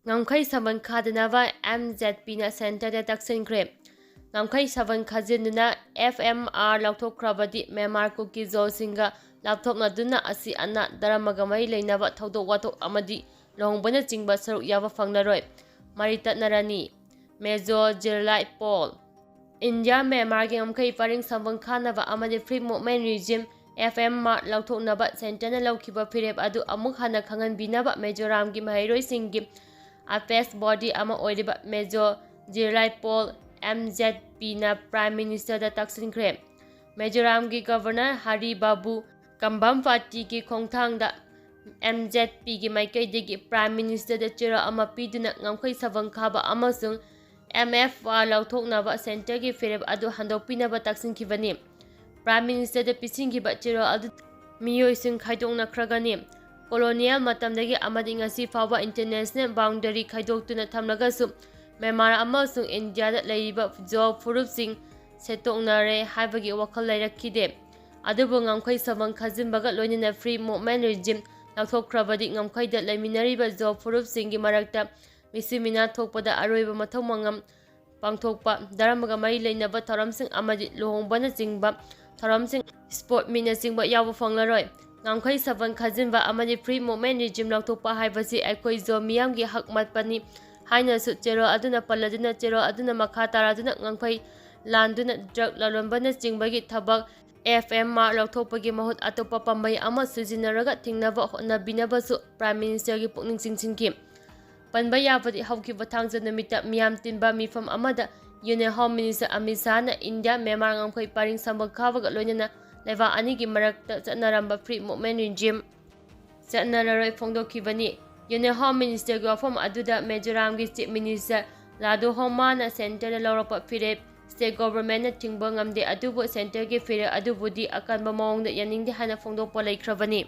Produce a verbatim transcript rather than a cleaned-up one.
ꯉꯝꯈꯩ ꯁꯝꯕꯟ ꯈꯥꯗꯅꯕ M Z ꯄꯤꯅ ꯁꯦꯟꯇꯔꯗ ꯇꯛꯁꯤꯟꯈ꯭ꯔꯦ꯫ ꯉꯝꯈꯩ ꯁꯝꯕꯟ ꯈꯥꯖꯤꯟꯗꯨꯅ ꯑꯦꯐ ꯑꯦꯝ ꯑꯥꯔ ꯂꯧꯊꯣꯛꯈ꯭ꯔꯕꯗꯤ ꯃ꯭ꯌꯥꯟꯃꯥꯔ ꯀꯨꯀꯤ ꯖꯣꯁꯤꯡꯒ ꯂꯥꯞꯊꯣꯛꯅꯗꯨꯅ ꯑꯁꯤ ꯑꯅꯥ, ꯙꯔꯃꯒ ꯃꯔꯤ ꯂꯩꯅꯕ ꯊꯧꯗꯣꯛ ꯋꯥꯊꯣꯛ ꯑꯃꯗꯤ ꯂꯨꯍꯣꯡꯕꯅꯆꯤꯡꯕ ꯁꯔꯨꯛ ꯌꯥꯕ ꯐꯪꯂꯔꯣꯏ꯫ ꯃꯔꯤ ꯇꯠꯅꯔꯅꯤ꯫ ꯃꯦꯖꯣꯔ ꯖꯤꯔꯂꯥꯏ ꯄꯣꯜ꯫ ꯏꯟꯗꯤꯌꯥ ꯃ꯭ꯌꯥꯟꯃꯥꯔꯒꯤ ꯉꯝꯈꯩ ꯄꯔꯤꯡ ꯁꯝꯕꯟ ꯈꯥꯅꯕ ꯑꯃꯗꯤ Free Movement Regime, F M R, ꯂꯧꯊꯣꯛꯅꯕ ꯁꯦꯟꯇꯔꯅ ꯂꯧꯈꯤꯕ ꯐꯤꯔꯦꯞ ꯑꯗꯨ ꯑꯃꯨꯛ ꯍꯟꯅ ꯈꯪꯍꯟꯕꯤꯅꯕ ꯃꯤꯖꯣꯔꯥꯝꯒꯤ ꯃꯍꯩꯔꯣꯏꯁꯤꯡꯒꯤ ꯑꯄꯦꯁ ꯕꯣꯗꯤ ꯑꯃ ꯑꯣꯏꯔꯤꯕ major Jirlai Pol, M Z ꯄꯤꯅ ꯄ꯭ꯔꯥꯏꯝ ꯃꯤꯅꯤꯁꯇꯔꯗ ꯇꯛꯁꯤꯟꯈ꯭ꯔꯦ꯫ ꯃꯤꯖꯣꯔꯥꯝꯒꯤ ꯒꯚꯔꯅꯔ ꯍꯔꯤ ꯕꯥꯕꯨ ꯀꯝꯕꯝ ꯄꯥꯔꯇꯤꯒꯤ ꯈꯣꯡꯊꯥꯡꯗ ꯑꯦꯝ ꯖꯦꯠ ꯄꯤꯒꯤ ꯃꯥꯏꯀꯩꯗꯒꯤ ꯄ꯭ꯔꯥꯏꯝ ꯃꯤꯅꯤꯁꯇꯔꯗ ꯆꯦꯔꯣꯜ ꯑꯃ ꯄꯤꯗꯨꯅ ꯉꯝꯈꯩ ꯁꯝꯕꯟ ꯈꯥꯕ ꯑꯃꯁꯨꯡ ꯑꯦꯝ ꯑꯦꯐ ꯑꯥꯔ ꯂꯧꯊꯣꯛꯅꯕ ꯁꯦꯟꯇꯔꯒꯤ ꯐꯤꯔꯦꯞ ꯑꯗꯨ ꯍꯟꯗꯣꯛꯄꯤꯅꯕ ꯇꯛꯁꯤꯟꯈꯤꯕꯅꯤ꯫ ꯄ꯭ꯔꯥꯏꯝ ꯃꯤꯅꯤꯁꯇꯔꯗ ꯄꯤꯁꯤꯟꯈꯤꯕ ꯆꯦꯔꯣꯜ ꯑꯗꯨ ꯃꯤꯑꯣꯏꯁꯤꯡ ꯈꯥꯏꯗꯣꯛꯅꯈ꯭ꯔꯒꯅꯤ꯫ ꯀꯣꯂꯣꯅꯤꯌꯦꯜ ꯃꯇꯝꯗꯒꯤ ꯑꯃꯗꯤ ꯉꯁꯤ ꯐꯥꯎꯕ ꯏꯟꯇꯔꯅꯦꯁꯅꯦꯜ ꯕꯥꯎꯟꯗꯔꯤ ꯈꯥꯏꯗꯣꯛꯇꯨꯅ ꯊꯝꯂꯒꯁꯨ ꯃ꯭ꯌꯥꯟꯃꯥꯔ ꯑꯃꯁꯨꯡ ꯏꯟꯗꯤꯌꯥꯗ ꯂꯩꯔꯤꯕ ꯖꯣ ꯐꯨꯔꯨꯞꯁꯤꯡ ꯁꯦꯠꯇꯣꯛꯅꯔꯦ ꯍꯥꯏꯕꯒꯤ ꯋꯥꯈꯜ ꯂꯩꯔꯛꯈꯤꯗꯦ꯫ ꯑꯗꯨꯕꯨ ꯉꯝꯈꯩ ꯁꯝꯕꯟ ꯈꯥꯖꯤꯟꯕꯒ ꯂꯣꯏꯅꯅ Free Movement Regime ꯂꯧꯊꯣꯛꯈ꯭ꯔꯕꯗꯤ ꯉꯝꯈꯩꯗ ꯂꯩꯃꯤꯟꯅꯔꯤꯕ ꯖꯣ ꯐꯨꯔꯨꯞꯁꯤꯡꯒꯤ ꯃꯔꯛꯇ ꯃꯤꯁꯤ ꯃꯤꯅꯥ ꯊꯣꯛꯄꯗ ꯑꯔꯣꯏꯕ ꯃꯊꯧ ꯃꯉꯝ ꯄꯥꯡꯊꯣꯛꯄ, ꯙꯔꯃꯒ ꯃꯔꯤ ꯂꯩꯅꯕ ꯊꯧꯔꯝꯁꯤꯡ ꯑꯃꯗꯤ ꯂꯨꯍꯣꯡꯕꯅꯆꯤꯡꯕ ꯊꯧꯔꯝꯁꯤꯡ, ꯁ꯭ꯄꯣꯔꯠ ꯃꯤꯠꯅꯆꯤꯡꯕ ꯌꯥꯎꯕ ꯐꯪꯂꯔꯣꯏ꯫ ꯉꯝꯈꯩ ꯁꯝꯕꯟ ꯈꯥꯖꯤꯟꯕ ꯑꯃꯗꯤ Free Movement Regime ꯂꯧꯊꯣꯛꯄ ꯍꯥꯏꯕꯁꯤ ꯑꯩꯈꯣꯏ ꯖꯣ ꯃꯤꯌꯥꯝꯒꯤ ꯍꯛ ꯃꯠꯄꯅꯤ ꯍꯥꯏꯅꯁꯨ ꯆꯦꯔꯣꯜ ꯑꯗꯨꯅ ꯄꯜꯂꯗꯨꯅ, ꯆꯦꯔꯣꯜ ꯑꯗꯨꯅ ꯃꯈꯥ ꯇꯥꯔꯗꯨꯅ ꯉꯝꯈꯩ ꯂꯥꯟꯗꯨꯅ ꯗ꯭ꯔꯒ ꯂꯂꯣꯟꯕꯅꯆꯤꯡꯕꯒꯤ ꯊꯕꯛ, ꯑꯦꯐ ꯑꯦꯝ ꯑꯥꯔ ꯂꯧꯊꯣꯛꯄꯒꯤ ꯃꯍꯨꯠ ꯑꯇꯣꯞꯄ ꯄꯥꯝꯕꯩ ꯑꯃ ꯁꯤꯖꯤꯟꯅꯔꯒ ꯊꯤꯡꯅꯕ ꯍꯣꯠꯅꯕꯤꯅꯕꯁꯨ ꯄ꯭ꯔꯥꯏꯝ ꯃꯤꯅꯤꯁꯇꯔꯒꯤ ꯄꯨꯛꯅꯤꯡ ꯆꯤꯡꯁꯤꯟꯈꯤ꯫ ꯄꯟꯕ ꯌꯥꯕꯗꯤ, ꯍꯧꯈꯤꯕ ꯊꯥꯡꯖ ꯅꯨꯃꯤꯠꯇ ꯃꯤꯌꯥꯝ ꯇꯤꯟꯕ ꯃꯤꯐꯝ ꯑꯃꯗ ꯌꯨꯅꯤꯌꯟ ꯍꯣꯝ ꯃꯤꯅꯤꯁꯇꯔ ꯑꯃꯤꯠ ꯁꯥꯍꯅ ꯏꯟꯗꯤꯌꯥ ꯃ꯭ꯌꯥꯟꯃꯥꯔ ꯉꯝꯈꯩ ꯄꯔꯤꯡ ꯁꯝꯕꯟ ꯈꯥꯕꯒ ꯂꯣꯏꯅꯅ ꯂꯩꯕꯥꯛ ꯑꯅꯤꯒꯤ ꯃꯔꯛꯇ ꯆꯠꯅꯔꯝꯕ Free Movement Regime ꯆꯠꯅꯔꯔꯣꯏ ꯐꯣꯡꯗꯣꯛꯈꯤꯕꯅꯤ꯫ ꯌꯨꯅꯤꯌꯟ ꯍꯣꯝ ꯃꯤꯅꯤꯁꯇꯔꯒꯤ ꯋꯥꯐꯝ ꯑꯗꯨꯗ ꯃꯤꯖꯣꯔꯥꯝꯒꯤ ꯆꯤꯐ ꯃꯤꯅꯤꯁꯇꯔ ꯂꯥꯗꯨ ꯍꯣꯃꯥꯅ ꯁꯦꯟꯇꯔꯗ ꯂꯧꯔꯛꯄ ꯐꯤꯔꯦꯞ ꯁ꯭ꯇꯦꯠ ꯒꯣꯚꯔꯟꯃꯦꯟꯠꯅ ꯊꯤꯡꯕ ꯉꯝꯗꯦ, ꯑꯗꯨꯕꯨ ꯁꯦꯟꯇꯔꯒꯤ ꯐꯤꯔꯦꯞ ꯑꯗꯨꯕꯨꯗꯤ ꯑꯀꯟꯕ ꯃꯑꯣꯡꯗ ꯌꯥꯅꯤꯡꯗꯦ ꯍꯥꯏꯅ ꯐꯣꯡꯗꯣꯛꯄ ꯂꯩꯈ꯭ꯔꯕꯅꯤ꯫